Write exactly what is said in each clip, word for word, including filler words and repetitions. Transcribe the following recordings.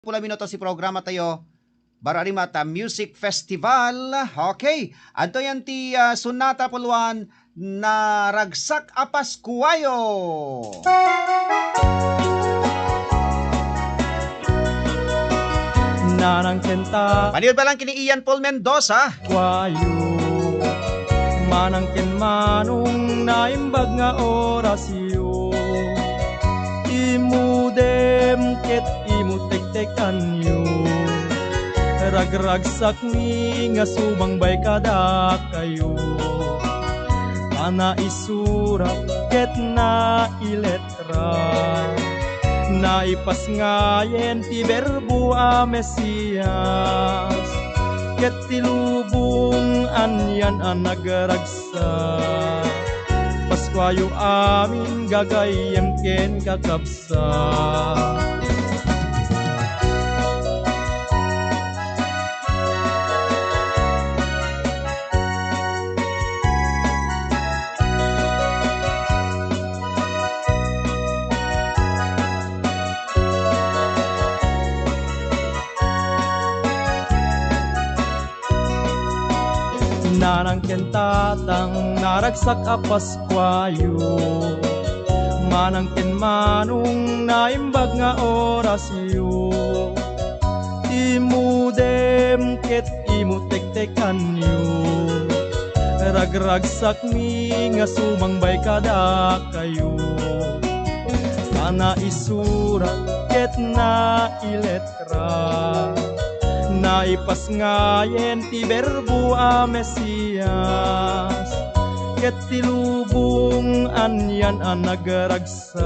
pula minutos ti programa tayo. Baro a rimata Music Festival. Okay. Adtoy ti, ah, Sonata Puluan, Naragsak a Paskuayo. Nanang kenta. Paniod pa lang kini Ian Paul Mendoza. Kuayo. Manang ken Manong naimbag nga orasyo. Imudem ket imutektekanyo. Ragragsakmi nga sumangbay kadakayo. A naisurat ket nailetra. Naipasngayen ti Berbo a Mesias. Ket ti lubong anian a nagragsak. Paskuayo amin gagayyem ken kakabsat. Nanang ken tatang, naragsak a Paskuayo. Manang ken Manong, naimbag nga orasyo. Imudem ket imutektekanyo. Ragragsakmi nga sumangbay kadakayo. A naisurat ket nailet ra. Naipasngayen ti Berbo a Mesias, ket ti lubong anian a nagragsak.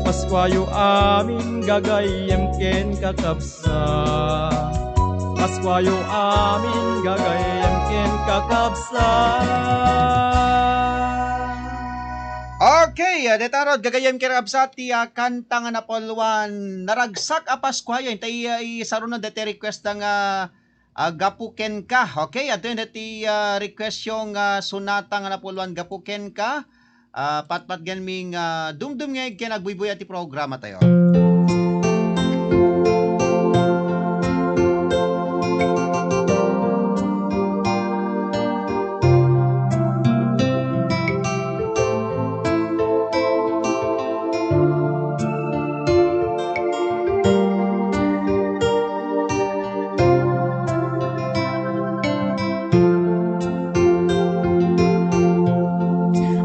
Paskuayo amin gagayyem ken kakabsat. Paskuayo amin gagayyem ken kakabsat. Okay, ah, deta rod, gagayyem ken kakabsat ti, ah, kanta nga napuluan, Naragsak a Paskuayo. Intay, ah, isaruno deti request nga, ah, Gapu Kenka. Okay, adtoy deti, ah, request nga sonata nga napuluan, Gapu Kenka. Ah, patpatgenmi nga dumdumngeg ken agbuybuya ti programa tayo.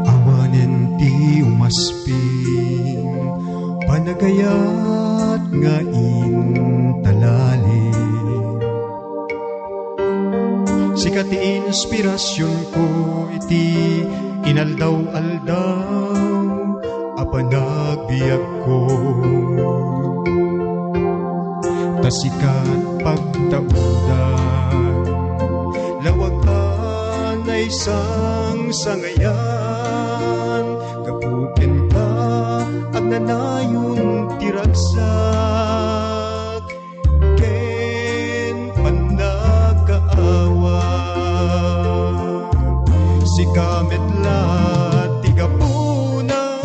Awanen ti umasping, panagayat nga intalalim. Sika ti inspirasionko iti inaldaw-aldaw a panagbiagko. Ta sika pagtaudan, lawag a naisangsangayan, gapu kenka, agnanayon ti ragsak ken pannakaawat. Sika met la ti gapuna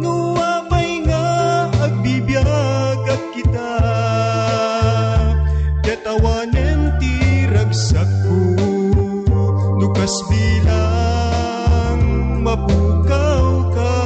no apay nga agbibiagak ita, ket awanen ti ragsakko no kas bilang mapukawka.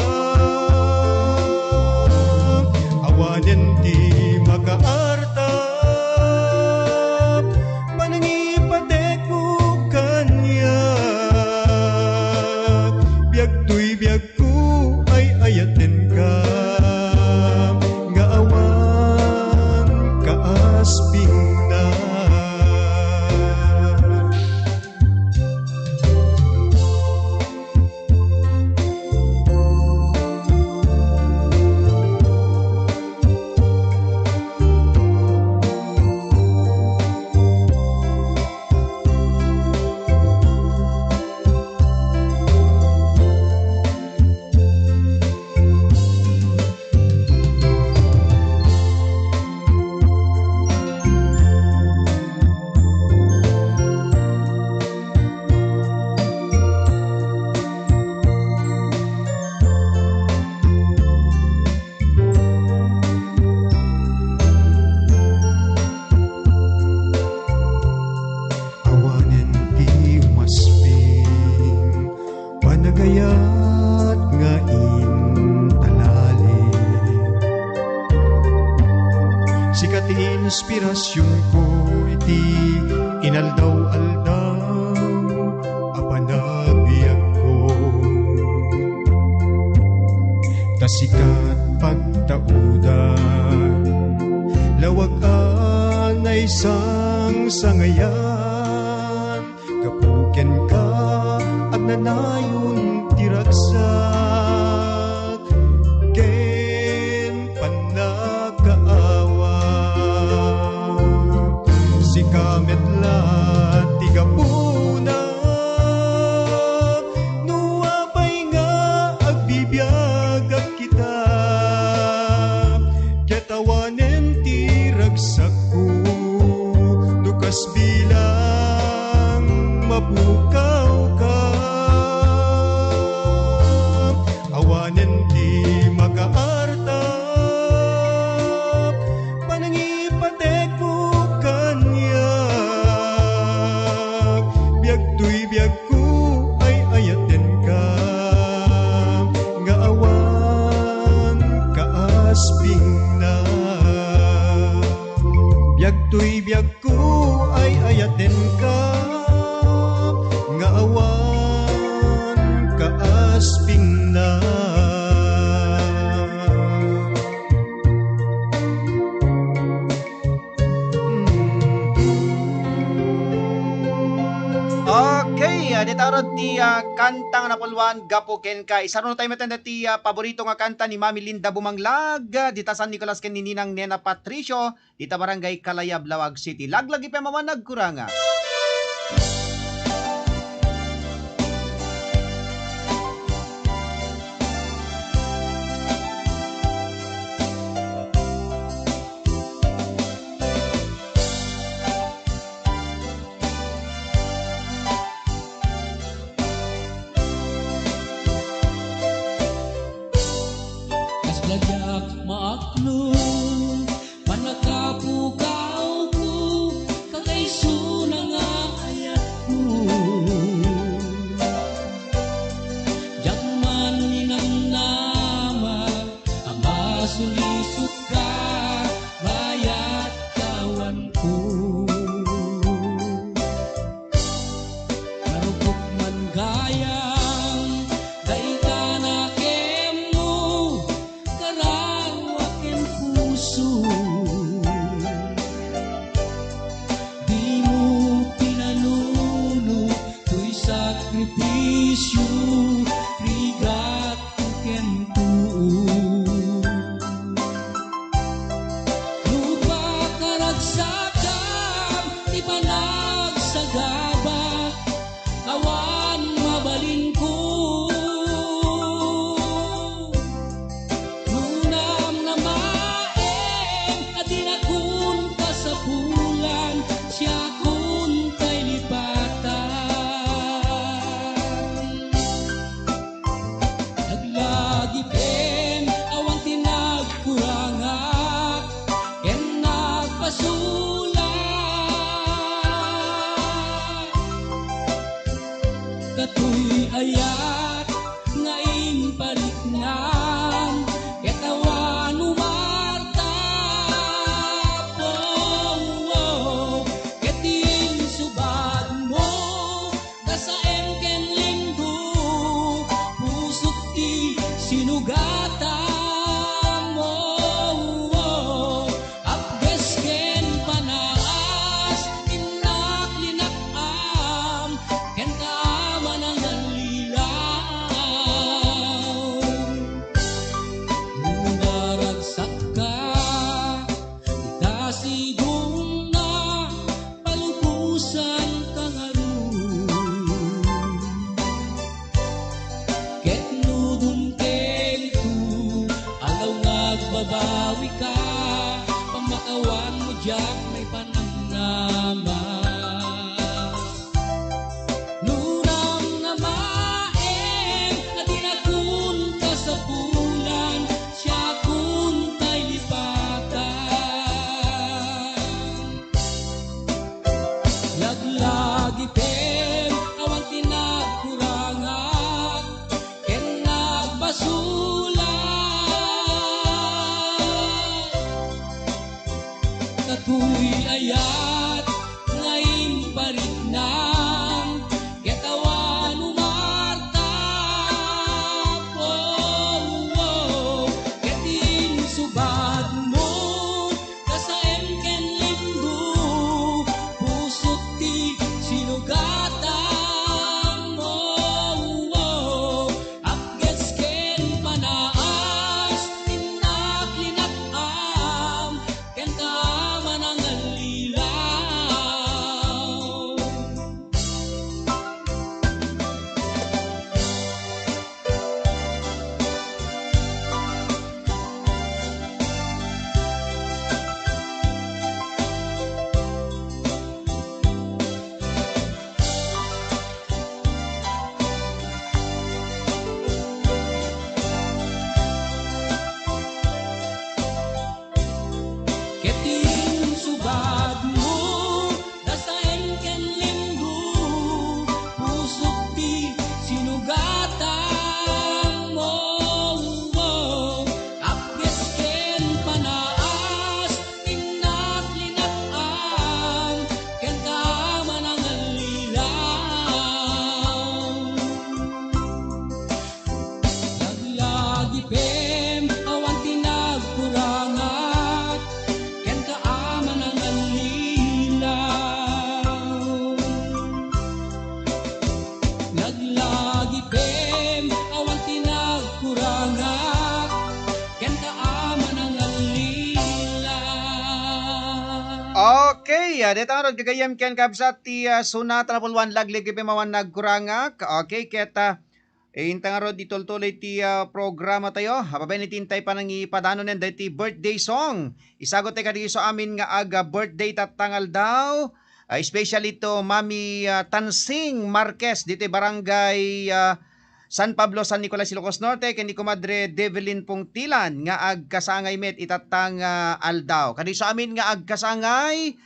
Sika ti inspirasionko iti inaldaw-aldaw a panagbiagko. Ta sika't pagtaudan, lawag a naisangsangayan. Gapu kenka, agnanayon ti ragsak ken pannakaawat. Sika met la ti gapuna no apay nga agbibiagak kita, ket awanen ti ragsakko no kas bilang mapukawka. Awanen ti makaarta, panangipatekko kaniak. Biag toy biag ko ay ayatenka, nga awan kaaspingna. Biag toy biag ko ay ayatenka, nga awan kaaspingna. Okay, ah, dita rod ti, ah, kanta nga napuluan, Gapu Kenka. Isaruno tayo met dayta ti, ah, paborito nga kanta ni Mami Linda Bumanglag, ah, dita San Nicolas ken ni Ninang Nena Patricio, dita Barangay Kalayab, Laoag City. Laglag ipem awan nagkuranga. Kasla diak maaklo, pannakapukawko, kakaisuna nga ayatko. Diak man ninamnama a masulisok ka, bayat kawanko. Narukok man gayam dayta nakemmo, kararua ken puso. Dimo pinanuno toy sakripisio, rigat ken tuo. No pakaragsakam ti panagsagaba, awan mabalinko. No namnamaem a dinakon kasapulan, siakon tay lipatan. Naglagipem awan ti nagkurangak ken nagpasulat. Katoy ayat nga impariknam ket awan umartap, oh, oh, ket insubadmo. Kasaem ken linggo, pusok ti sinugatam. Oh, oh. Apdes ken panaas, innak linak-am, ken kaamanan nallilaw. No naragsakka, ita sidongna, palubosanka ngarud. Ket no dumtengto, aldaw nga agbabawika, pammakawanmo diak maipanamnama. No ramnamaem a dinakon kasapulan, siakon tay lipatan. Laglagipem awan ti nagkurangak ken nagbasulat. Datoy ayat nga impariknam, ket awan umarta. Oh, oh, ket insubadmo, kasaem ken limdo, pusok ti sinugatam. Oh, oh, apges ken panaas, innak linak-am, ken kaman a ngallilaw. Ket insubadmo, kasaem ken limdo, pusok ti sinugatam. Oh, oh, apges ken panaas, innak linak-am, ken kaman a ngallilaw. Laglagipem, awan ti nagkurangak, ken kaman a ngallilaw. Laglagipem, awan ti nagkurangak, ken kaman a ngallilaw. Okay, ah, deta ngarud gagayyem ken kabsat ti, ah, Sonata Napulwan, Laglagipem, awan nagkurangak. Okay, ket, ah, Eh, inta ngarud, itultuloy ti, ah, programa tayo. Ababain iti intay panangipadanon daytoy birthday song. Isagut tayo kadagiti amin nga aga-birthday tatta nga aldaw. Ah, especially to Mami, ah, Tansing Marquez ditoy barangay, ah, San Pablo, San Nicolas, Ilocos Norte, ken ni Kumadre Develyn Pungtilan nga agkasangay met itatta nga aldaw. Kadagiti amin nga agkasangay,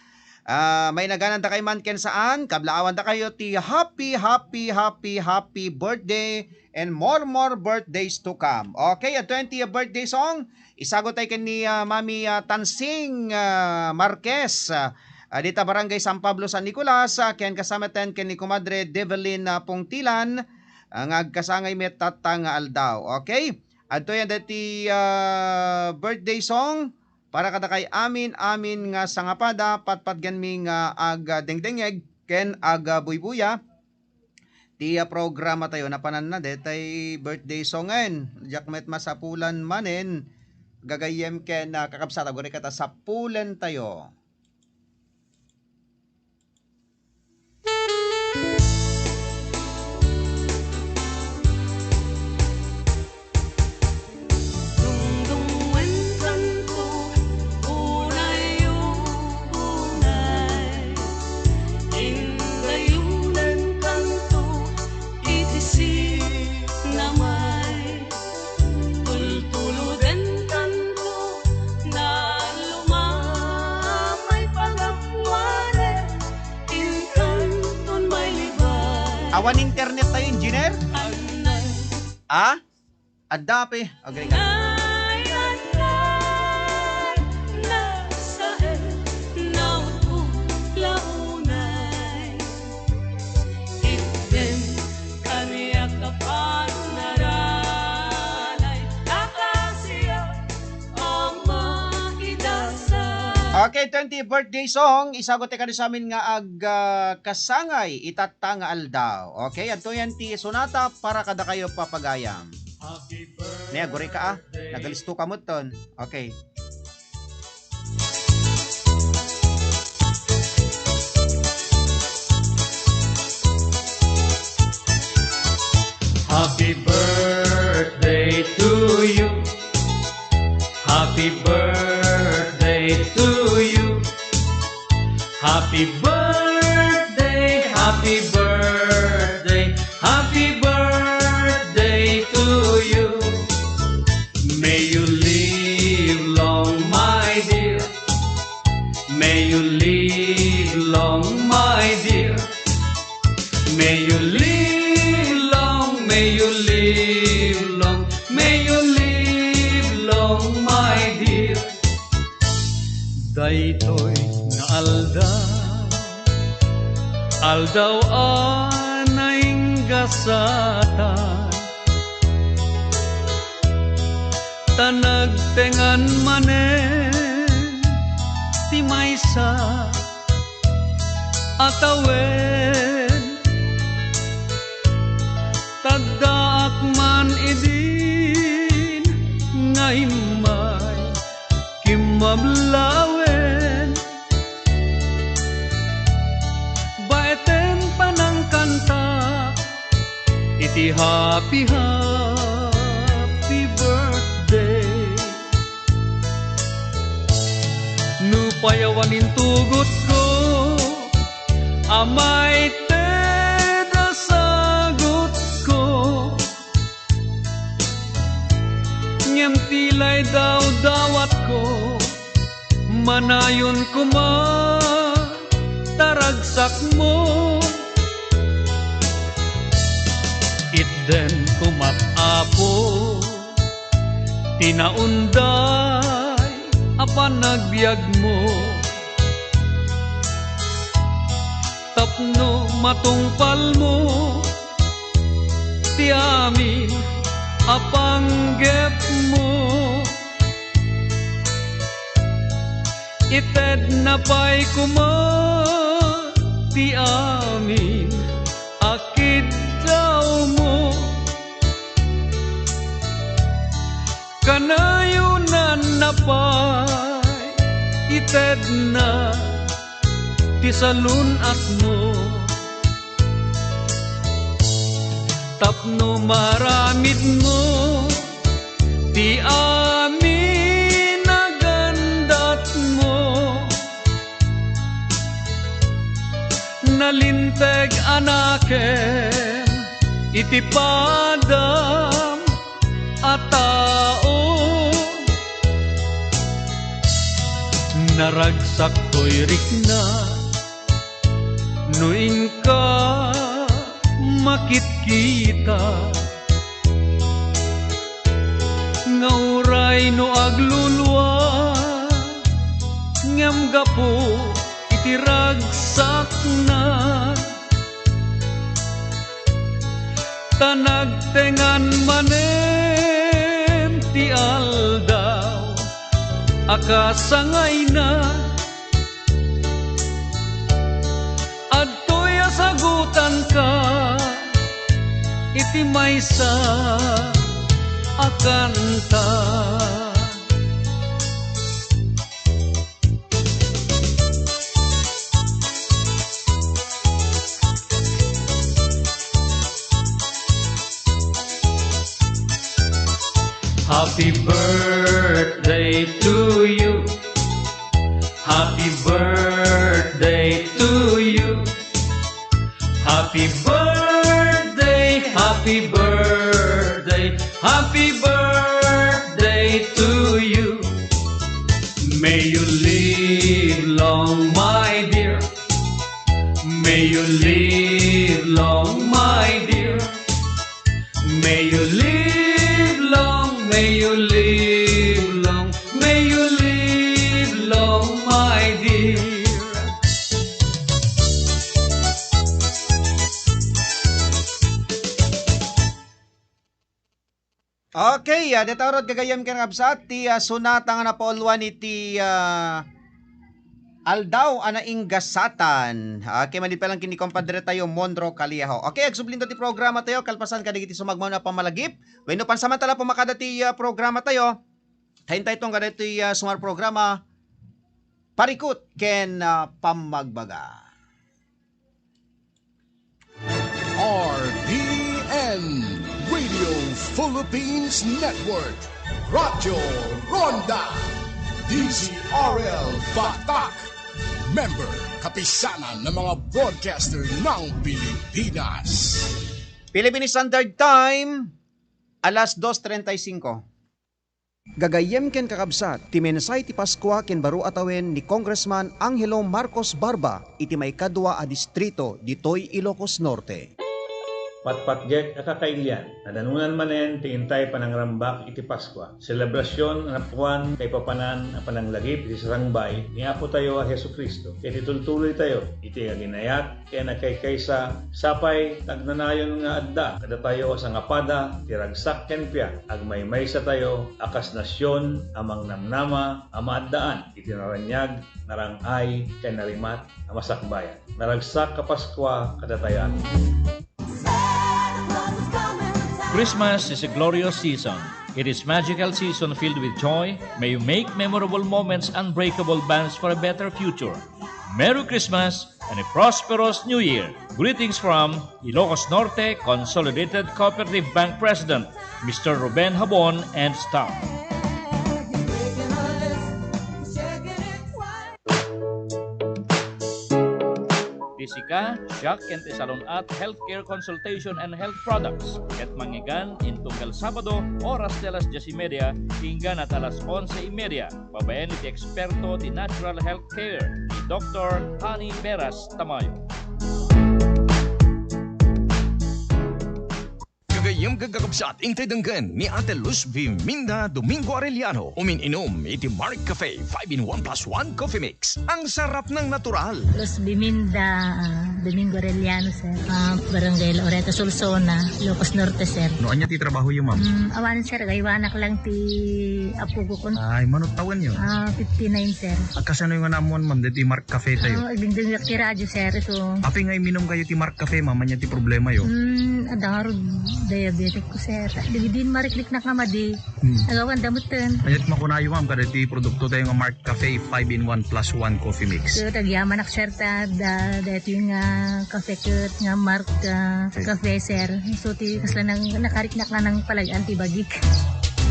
Ah, mainaganandakayo man ken saan, kablaawandakayo ti happy, happy, happy, happy birthday and more, more birthdays to come. Okay, adtoy ti birthday song. Isagut tayo ken ni, ah, Mami, ah, Tansing, ah, Marquez, ah, ah, dita Barangay San Pablo, San Nicolas, ah, ken kasamaten ken ni Kumadre Develyn, ah, Pungtilan, ah, nga agkasangay met tatta nga aldaw. Okay? Adtoy daytoy, ah, birthday song. Para kadakay amin, amin nga sangapada, patpatgenmi nga agdengdengngeg ken agbuybuya ti, ah, programa tayo. Napananna, detay birthday songen. Diak met masapulan manen, gagayyem ken, ah, kakabsat, aguray kata sapulen tayo. Dungdungenkanto, unay, unay, indayulenkanto iti sinamay. Tultulodenkanto, naluma may pagapwaren, inkanton may libay. Awan internet tayo, engineer? Annay. Ah? Adda, pe. Agree ka. Nay, nay, nay, nasaen, nautpo, launay. Itden, kaniak a pagnaralay, akasiak a maidasay. Okay, twenty birthday song. Isagut ti kadi sa amin nga ag, ah, kasangay itatta nga aldaw. Okay, adtoy ti sonata para kadakayo, papagayam. Ne, aguray ka, ah. Nagalisto ka met ton. Okay. Happy birthday to you. Happy birthday to you. Happy birthday, happy birthday, happy birthday to you. May you live long, my dear. May you live long, my dear. May you live long, may you live long, may you live long, my dear. Daytoy nga aldaw, aldaw a nainggasatan, ta nagtengan manen ti maysa a tawen. Taddaak man idin nga immay kimmablawen. Baeten panangkanta iti happy, happy birthday. Nupay awan intugotko a maited a sagutko, ngem ti laydawdawatko, manayon koma ta ragsakmo. Itden komak, Apo, ti naunday a panagbiagmo, tapno matungpalmo ti amin a panggepmo. Itedna pay koma ti amin a kiddawmo. Kanayonanna pay itedna ti salun-atmo, tapno maaramidmo ti amin a gandatmo. Nalinteg a nakem iti padam a tao. Naragsak toy rikna no inka makitkita. Nga uray no aglulua, ngem gapu iti ragsakna, ta nagtengan manen ti aldaw a kasangayna. Adtoy a sagutanka iti maysa a kanta. Happy birthday to you. Happy birthday to you. Happy birthday, happy birthday, happy birthday to you. May you live long, my dear. May you live long, my dear. May you live long, may you live long, may you live long, my dear. Okay, ah, deta rod gagayyem ken kabsat ti, ah, sonata nga napauluan iti, ah, aldaw a nainggasatan. Okay, malipalan ken ni kompadre tayo, Monro Caliaho. Okay, agsublinto ti programa tayo, kalpasan kadagiti sumagmamano a pammalagip. Wenno pansamantala pumakada ti, ah, programa tayo. Tayo, tayo tong kadagiti, ah, sumar programa, parikut ken, ah, pammagbaga. R P N, Radio Philippines Network, Radyo Ronda, D Z R L Batak, member, Kapisanan ng mga Broadcaster ng Pilipinas. Philippine Standard Time, alas dos treinta y cinco. Gagayyem ken kakabsat, ti mensahe ti Paskua ken baro a tawen ni Congressman Angelo Marcos Barba iti maikadua a distrito ditoy Ilocos Norte. Patpatgek a kakailian, nadanunan manen ti intay panangrambak iti Paskua, selebrasion a napuan kaipapanan a pananglagip iti sasangbay ni Apotayo a Jesu-Cristo, ket itultuloytayo iti aginayat ken agkaykaysa, sapay ta agnanayon nga adda kadatayo a sangapada ti ragsak ken piak, agmaymaysatayo a kas nasion a mangnamnama a maaddaan iti naraniag, narang-ay, ken narimat a masakbayan. Naragsak a Paskua kadatayo amin. Christmas is a glorious season. It is magical season filled with joy. May you make memorable moments, unbreakable bonds for a better future. Merry Christmas and a prosperous New Year. Greetings from Ilocos Norte Consolidated Cooperative Bank President, Mister Ruben Habon and staff. Ti sika, siak ken ti Salon at Healthcare Consultation and Health Products, ket mangngegana intunggal Sabado, oras ti alas diez y media, inggana ti alas onse y media, babaen iti eksperto ti natural health care ni Doktor Honey Veras Tamayo. Gagayyem ket kakabsat, intay denggen ni Ate Luz Biminda Domingo Arellano, umin-inom iti Mark Cafe five in one plus one Coffee Mix. Ang sarap ng natural. Luz Biminda, ah, Domingo Arellano, sir. Ah, Barangay Loreto, Solsona, Ilocos Norte, sir. No, ania ti trabahoyo, ma'am? Mm, awan, sir. Agaywanak lang ti apogo kon. Ay, mano tawenyo? Ah, fifty-nine, sir. Agkasanoyo nga naammoan, ma'am, ditoy Mark Cafe tayo? Ah, agdingdingak ti radyo, sir. So, apay nga iminumkayo ti Mark Cafe, ma'am, ania ti problemayo? Mm, adda ngarud diabetic ko, sir. Dagidin marikliknak nga madi. Hmm. Agawan da metten. Ania ti makunayo, ma'am, kadagiti produkto tayo nga Mark Cafe five in one plus one Coffee Mix? So, agyamanak, sir, ta da, daytoy nga cafe ket nga Mark, ah, Cafe, sir. So, ti kasla nang nakariknak nga nang palay-an ti bagik.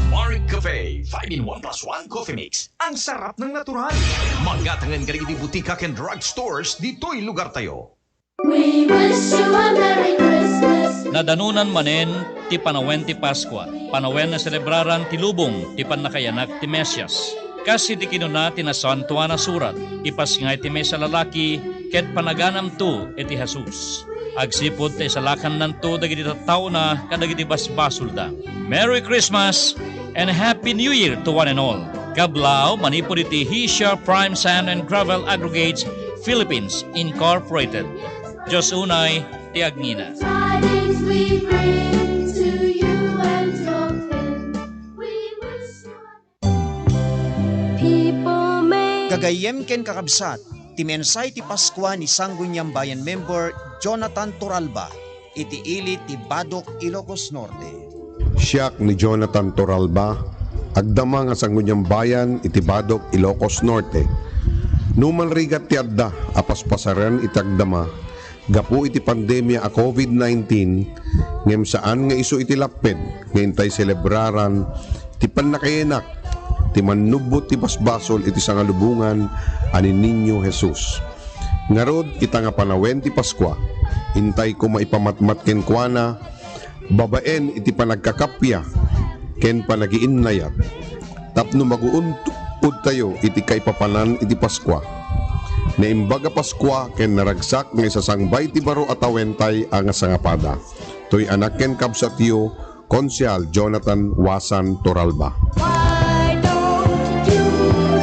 Mark Cafe five in one plus one Coffee Mix. Ang sarap ng natural. Magatangen kadagiti butika ken drugstores ditoy lugar tayo. We wish you a Merry Christmas. Nadanunan manen ti panawen ti Paskua, panawen a selebraran ti lubong ti pannakayanak ti Mesias. Kas iti kinuna ti Nasantoan a Surat, ipasngay ti maysa a lalaki ket panaganamto iti Jesus. Agsipud ta isalakannanto dagiti tattaona kadagiti basbasolda. Merry Christmas and Happy New Year to one and all. Kablaaw manipud iti Hesia Prime Sand and Gravel Aggregates Philippines Incorporated. Dios unay ti agngina. Tidings we bring to you and your kin. We wish you a People may Gagayyem ken kakabsat, ti mensahe ti Paskua ni Sangguniang Bayan member Jonathan Toralba iti ili ti Badoc, Ilocos Norte. Siak ni Jonathan Toralba, agdama nga Sangguniang Bayan iti Badoc, Ilocos Norte. Numan rigat ti adda a paspasaren iti agdama, gapu iti pandemia a COVID nineteen, ngem saan nga isu iti lapped nga intay selebraran ti pannakayanak ti mannubbot ti basbasol iti sangalubongan a ni Niño Jesus. Ngarud, ita nga panawen ti Paskua, intay koma ipamatmat kenkuana babaen iti panagkakappia ken panagiinnayat, tapno maguuntudtayo iti kaipapanan iti Paskua. Naimbag a Paskua ken naragsak nga isasangbay ti baro a tawentay a nga sangapada. Toy anak ken kabsatyo, Konsehal Jonathan Wasan Toralba. Why don't you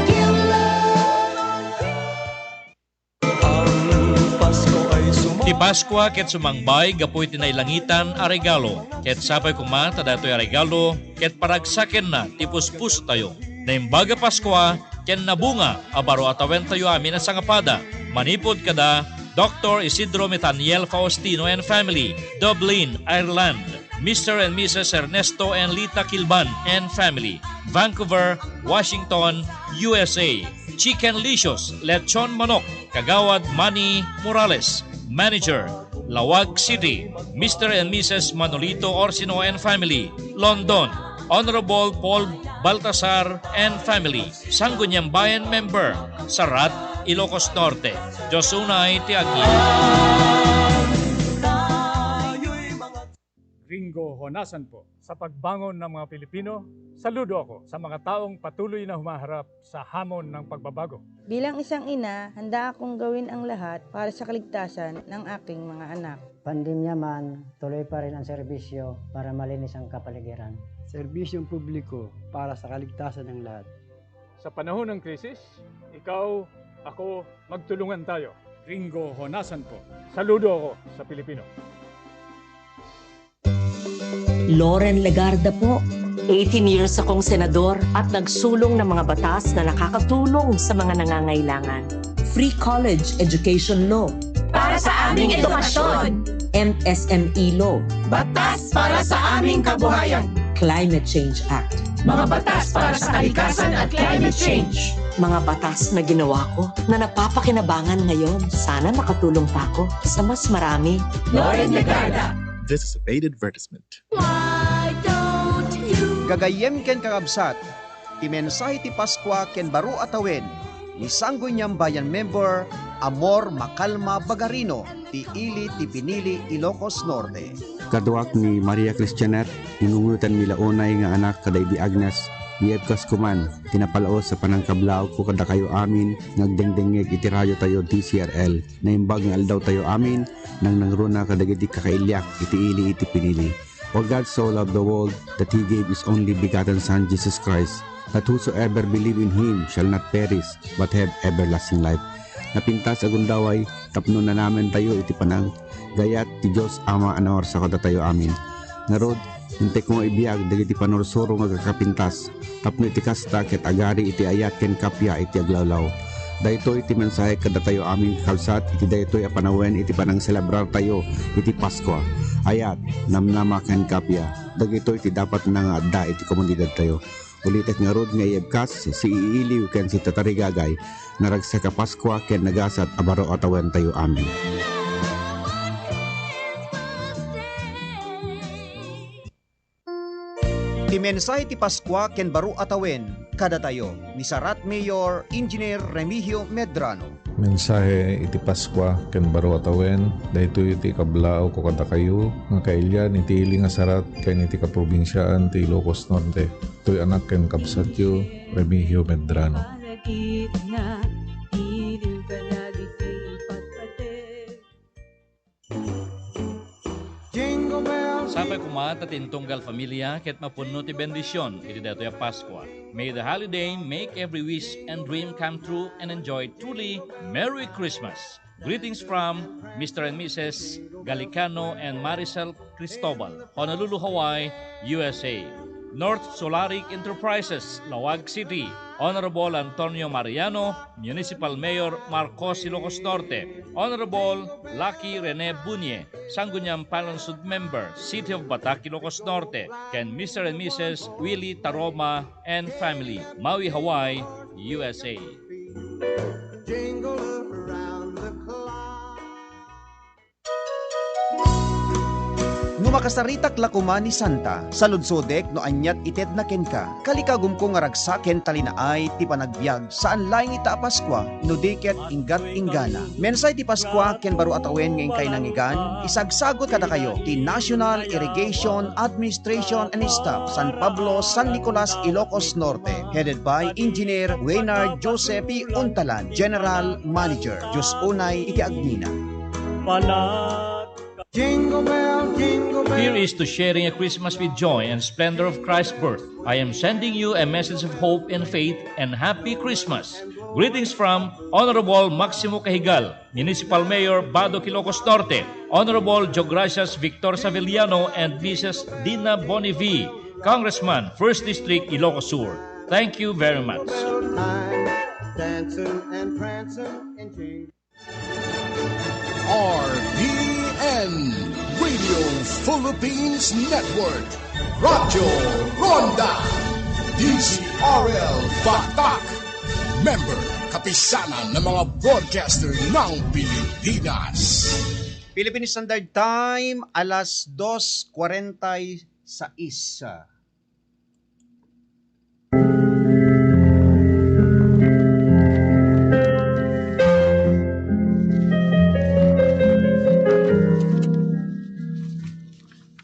give love? Ti Paskua ket sumangbay gapu iti nailangitan a regalo, ket sapay koma ta daytoy a regalo ket paragsakenna ti puspusotayo. Naimbag a Paskua ken nabunga a baro a tawentayo amin a sangapada, manipud kada Doctor Isidro Metaniel Faustino and family, Dublin, Ireland. Mister and Missus Ernesto and Lita Kilban and family, Vancouver, Washington, U S A. Chicken Licious, Lechon Manok, Kagawad Manny Morales, Manager, Laoag City, Mister and Missus Manolito Orsino and family, London, Honorable Paul Baltasar and family, Sangguniang Bayan member, Sarat, Ilocos Norte. Dios unay ti agngina. Gringo, Honasan po. Sa pagbangon ng mga Pilipino, saludo ako sa mga taong patuloy na humaharap sa hamon ng pagbabago. Bilang isang ina, handa akong gawin ang lahat para sa kaligtasan ng aking mga anak. Pandemya man, tuloy pa rin ang serbisyo para malinis ang kapaligiran. Serbisyong publiko para sa kaligtasan ng lahat. Sa panahon ng krisis, ikaw, ako, magtulungan tayo. Ringo Honasan po. Saludo ako sa Pilipino. Loren Legarda po. Eighteen years akong senador at nagsulong ng mga batas na nakakatulong sa mga nangangailangan. Free college education law. Para sa aming edukasyon. M S M E law. Batas para sa aming kabuhayan. Climate Change Act. Mga batas para sa kalikasan at climate change. Mga batas na ginawa ko na napapakinabangan ngayon. Sana makatulong pa ako sa mas marami. Loren Legarda. This is a paid advertisement. Why don't you? Gagayyem ken kakabsat, ti mensahe ti Paskua ken baro a tawen ni Sangguniang Bayan member Amor Macalma Bagarino ti ili ti Pinili, Ilocos Norte. Kaduak ni Maria Christianet, inungotanmi la unay nga anak kadaydi Agnes, iebkas koman ti napalaos a panangkablaawko kadakayo amin nga agdengdengngeg iti radiotayo D C R L. Naimbag nga aldawtayo amin, nangnangruna kadagiti kakailiak iti ili iti Pinili. For God so loved the world that He gave His only begotten Son, Jesus Christ, that whosoever believe in Him shall not perish, but have everlasting life. Napintas a gundaway tapno nanamentayo iti pananggayat ti Dios Ama a nangursua kadatayo amin. Ngarud, intay koma ibiag dagiti panursuro nga agkakapintas, tapno iti kasta ket agari iti ayat ken kappia iti aglawlaw. Daytoy ti mensahe kadatayo amin kakabsat iti daytoy a panawen iti panangselebrartayo iti Paskua. Ayat, namnama ken kappia, dagitoy ti dapatna nga adda iti komunidadtayo. Ulitek ngarud nga iebkas, siiiliw ken sitarigagay, naragsak a Paskua ken nagasat a baro a tawentayo amin. Ti mensahe ti Paskua ken baro a tawen kadatayo ni Sarat Mayor Engineer Remigio Medrano. Mensahe iti Paskua ken baro a tawen, daytoy ti ikablaawko kadakayo nga kailian iti ili nga sarat ken iti kaprobinsiaan ti Ilocos Norte. Toy anak ken kabsatyo, Remigio Medrano. Sapay koma ta ti intunggal familia ket mapunno ti bendision iti daytoy a Paskua. May the holiday make every wish and dream come true and enjoy truly Merry Christmas. Greetings from Mister and Missus Galicano and Maricel Cristobal, Honolulu, Hawaii, U S A. North Solaric Enterprises, Laoag City, Honorable Antonio Mariano, Municipal Mayor Marcos, Ilocos Norte, Honorable Lucky Rene Bunye, Sangguniang Panlungsod Member, City of Batac, Ilocos Norte, ken Mister and Missus Willie Taroma and family, Maui, Hawaii, U S A. No makasaritak la koma ni Santa, saludsodek no aniat itedna kenka. Kalikagumko nga ragsak ken talinaay ti panagbiag, saan laeng ita a Paskua, no di ket inggat-inggana. Mensahe ti Paskua ken baro a tawen nga inkay nangngegan, isagsagut kadakayo ti National Irrigation Administration and Staff, San Pablo, San Nicolas, Ilocos Norte, headed by Engineer Waynard Joseph P. Untalan, General Manager. Dios unay iti agmina. Here is to sharing a Christmas with joy and splendor of Christ's birth. I am sending you a message of hope and faith and happy Christmas. Greetings from Honorable Maximo Cajigal, Municipal Mayor, Badoc, Ilocos Norte, Honorable Jogracias Victor Saveliano and Missus Dina Bonivi, Congressman, First District, Ilocos Sur. Thank you very much. R P N, Radio Philippines Network, Radyo Ronda, D Z R L Batac, member, Kapisanan ng mga Broadcaster ng Pilipinas. Philippine Standard Time, alas dos kwarenta y seis.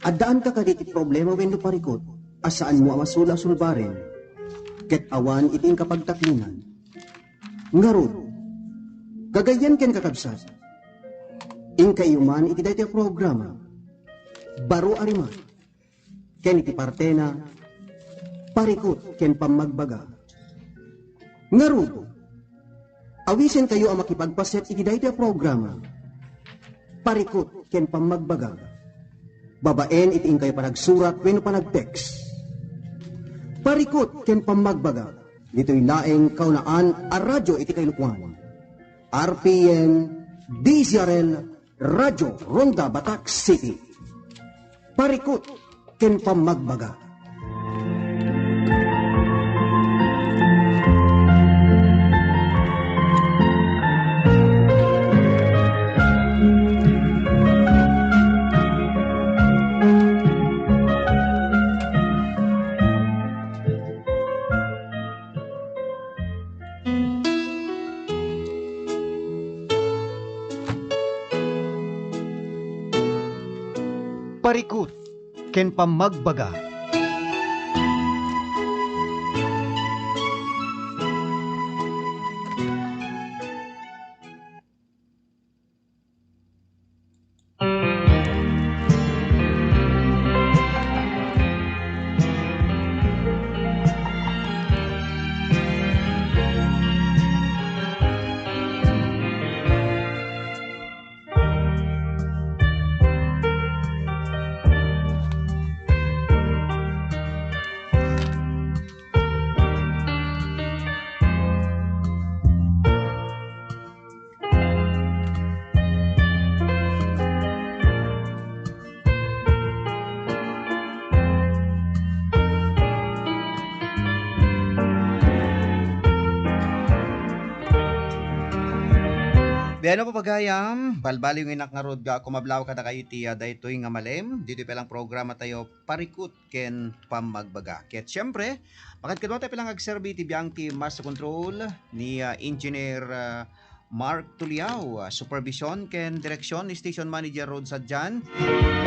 Addaan ka kaditi problema wenno parikut a saanmo a masula a sulbaren, ket awan iti inka pagtaklinan. Ngarud, gagayyem ken kakabsat, inkaiyo man iti daytoy a programa, Baro a Rimak, ken iti partena, Parikut ken Pammagbaga. Ngarud, awisenkayo a makipagpaset iti daytoy a programa, Parikut ken Pammagbaga, babaen iti inkayo panagsurat wenno panag-text. Parikut ken Pammagbaga, ditoy laeng kaunaan a radyo iti kailukoan. R P N, D Z R L, Radyo Ronda Batac City. Parikut ken Pammagbaga. Parikut ken Pammagbaga. Biano, papagayam, balbaliw nga innak ngarud nga kumablaw kadakayo iti, ah, daytoy nga malem, ditoy pay lang programa tayo, Parikut ken Pammagbaga. Ket siempre, makadkadua tayo pay lang agserbi iti biang ti Master Control ni, ah, Engineer, ah, Mark Tuliao, ah, supervision ken direksyon ni Station Manager Rod Sadjan.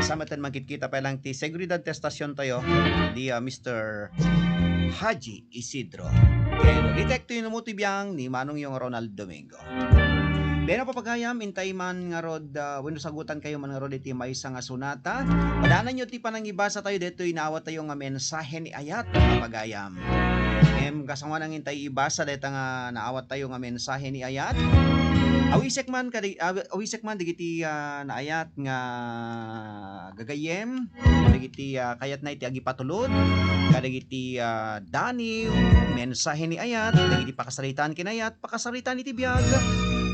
Kasama ten mangkitkita pay lang ti seguridad ti estasyon tayo, ni, ah, Mister Haji Isidro. Ken detective no mo ti biang ni Manong Yong Ronald Domingo. Dayna papagayam, intay man ngarud, ah, wenno sagutankayo man ngarud iti maysa nga sonata. Padaananyo ti panangibasa tayo daytoy naawat tayo nga mensahe ni Ayat, papagayam. Ngem kasano nga intay ibasa dayta nga naawat tayo nga mensahe ni Ayat? Awisek man kadi-, awi-, awisek man dagiti, ah, naayat nga gagayyem, dagiti, ah, kayatna iti agipatulod, kadagiti, ah, daniw, mensahe ni Ayat, dagiti pakasaritaan ken Ayat, pakasaritaan iti biag,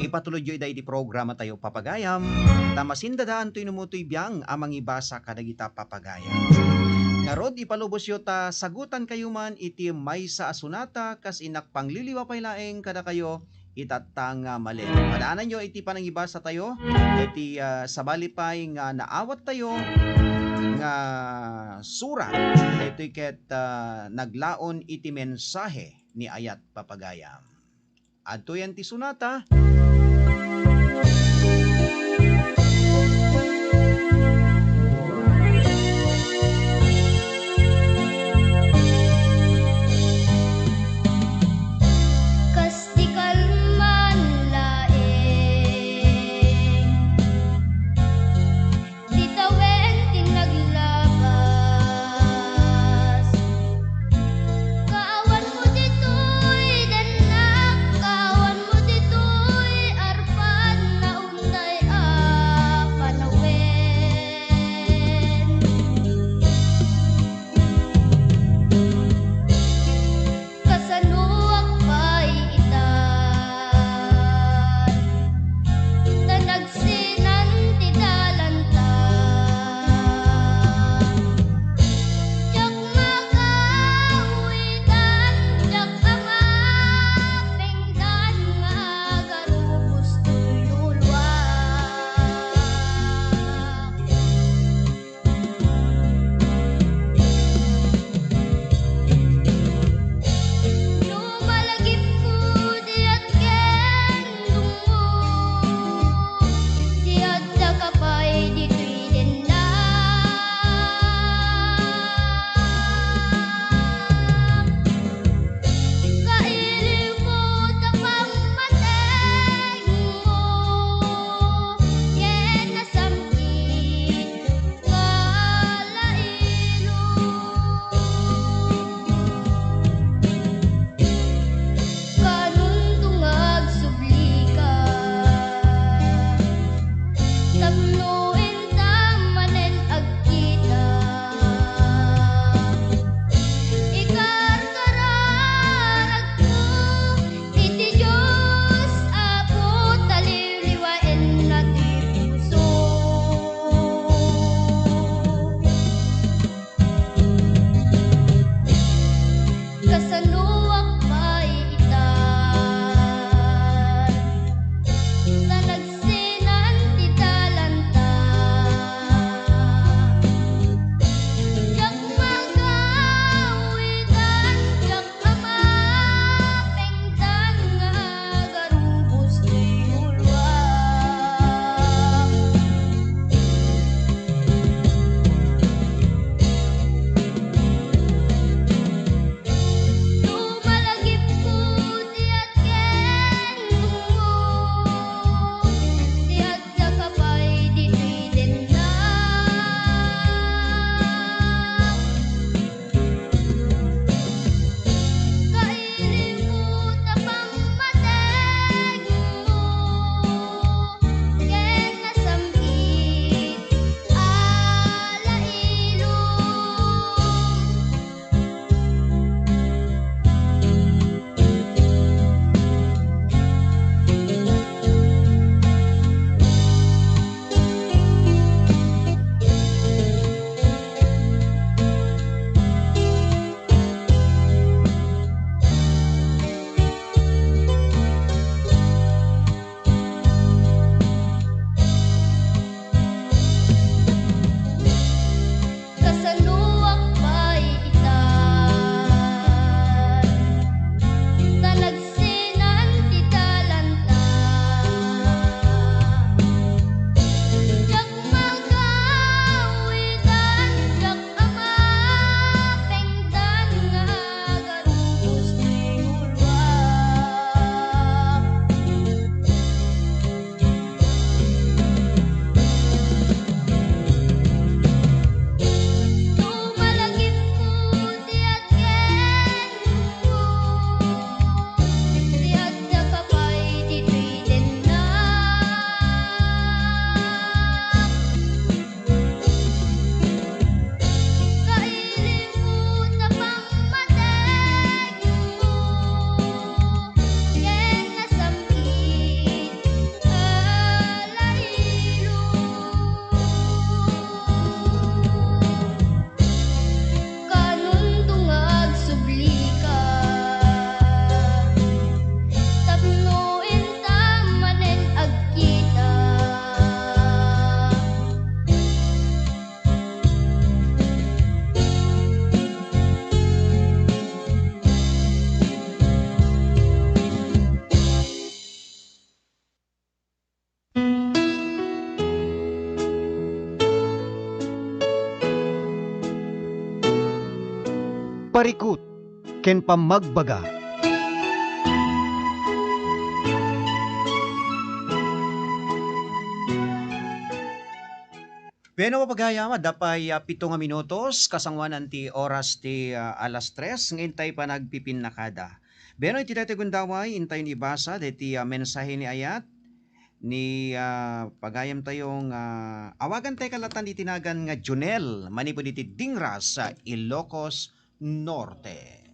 ipatulodyo ida iti programa tayo, papagayam, ta masindadaantoy no mutoy biang a mangibasa kadagita papagayam. Ngarud, ipalubosyo ta sagutankayo man iti maysa a sonata kas innak pangliliwa pay laeng kadakayo itatta nga malem. Padaananyo iti panangibasa tayo, iti, ah, sabali pay nga naawat tayo nga surat, daytoy ket, ah, naglaon iti mensahe ni Ayat, papagayam. Adtoyen ti sonata. Kas di kalman laeng ti tawen ti naglabas. Kaawanmo ditoy dennak, kaawanmo ditoy arpadna. Pagrikut ken pammagbaga. Bueno, pagayam, adda pay, ah, pito nga minutos, kasangoanan ti oras ti, ah, alas tres, nga intay panagpipinnakada. Bueno, iti daytoy gundaway, intayon ibasa, daytoy, ah, mensahe ni ayat, ni, ah, pagayam tayo nga, ah, awagan tayo kalatan iti nagan nga Junel, manipud iti Dingras, sa Ilocos Norte.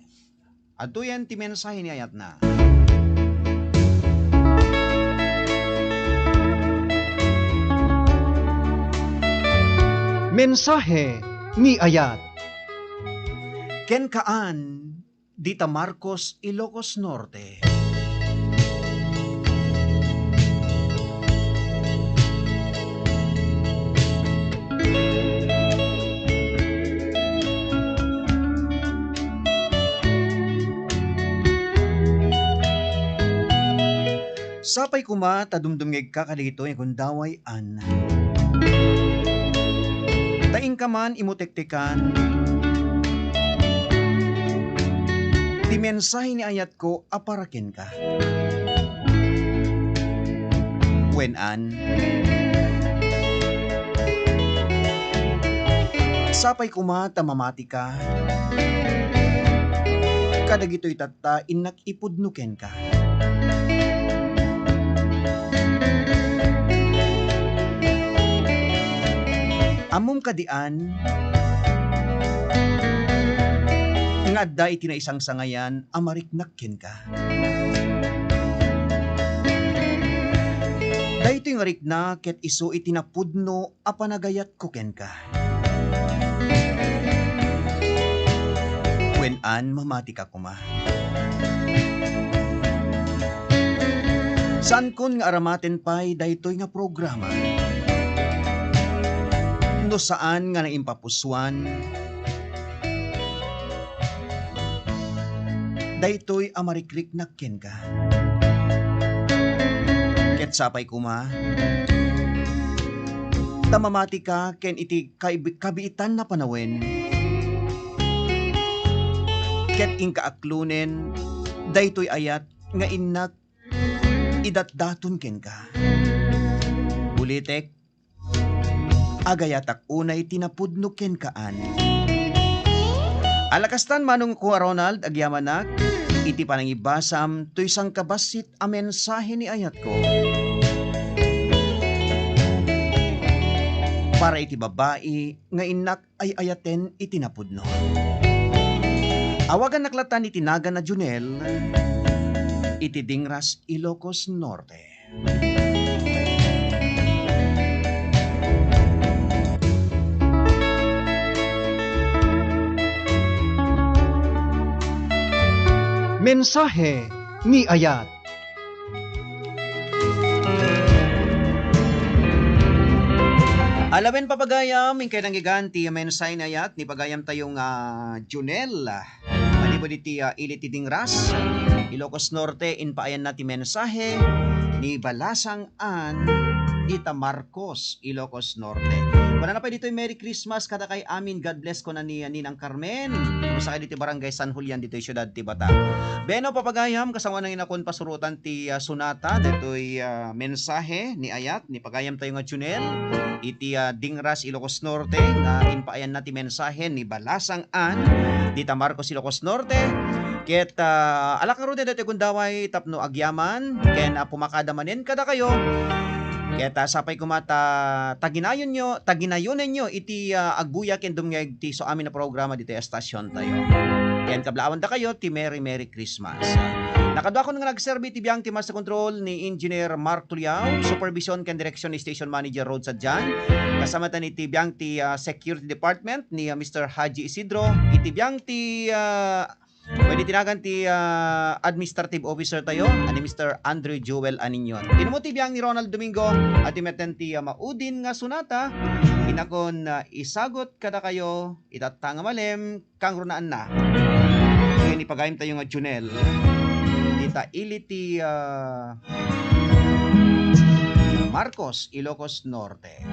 Adtoyen ti mensahe ni ayatna. Mensahe ni ayat. Ken kaan dita Marcos, Ilocos Norte. Sapay koma ta dumdumngegka kadagitoy nga gundaway, Ann. Ta inka man imutektekan ti mensahe ni ayatko a para kenka. Wen, Ann, sapay koma ta mamatika kadagitoy tatta innak ipudno kenka. Ammom kadi, Ann, nga adda iti naisangsangayan a mariknak kenka. Daytoy nga rikna ket isu iti napudno a panagayatko kenka. Wen, Ann, mamatika koma. Saankon nga aramaten pay daytoy nga programa no saan nga naimpapusoan daytoy a marikriknak kenka. Ket sapay koma ta mamatika ken iti kaib-, kabiitan a panawen ket inka aklonen daytoy ayat nga innak idatdaton kenka. Ulitek, agayatak unay ti napudno kenka, Ann. Ala kastan, Manong Kuya Ronald, agyamanak iti panangibasam toy sangkabassit a mensahe ni ayatko para iti babai nga innak ay-ayaten iti napudno. Awagannak latta iti nagan a Junel iti Dingras, Ilocos Norte. Mensahe ni ayat. Alawen, pagayam, inkay nanggigan ti mensahe ni ayat ni pagayam tayo nga Junel. Manipud iti, ah, ili ti Dingras, Ilocos Norte, impaayanna ti mensahe ni Balasang Ann dita Marcos, Ilocos Norte. Kunana pay ditoy, "Merry Christmas kadakay amin. God bless," kuna ni, ah, Ninang Carmen. Kumasakay ditoy Barangay San Julian, ditoy siudad ti Bata. Beno, papagayam, kasangoan nga inakon pasurotan ti, ah, sonata, ditoy, ah, mensahe ni ayat ni pagayam tayo nga Junel iti, ah, Dingras, Ilocos Norte, nga impaayanna ti mensahe ni Balasang Ann dita Marcos, Ilocos Norte. Ket, ah, alak ngaruden daytoy gundaway tapno agyaman ken, ah, pumakada manen kadakayo. Ket, ah, sapay koma ta taginayonyo, taginayonenyo iti, ah, agbuya ken dumngeg ti isuamin a programa ditoy estasion tayo. Ken kablaawandakayo ti Merry Merry Christmas. Nakaduakon nga nagserbi ti biang ti Master Control ni Engineer Mark Tuliao, supervision ken direksyon ni Station Manager Rod Sadian, kasama tan iti biang ti, ah, Security Department ni, ah, Mister Haji Isidro, iti biang ti, ah, pwede tinagan ti, ah, Administrative Officer tayo, ani Mister Andrew Joel Aninion. Tinmo ti biang ni Ronald Domingo, ati meten ti, ah, maudin nga sonata, inakon, ah, isagut kadakayo, itatta nga malem, kangrunaanna. Ken ipagayam tayo nga Junel, dita ili ti, ah, Marcos, Ilocos Norte.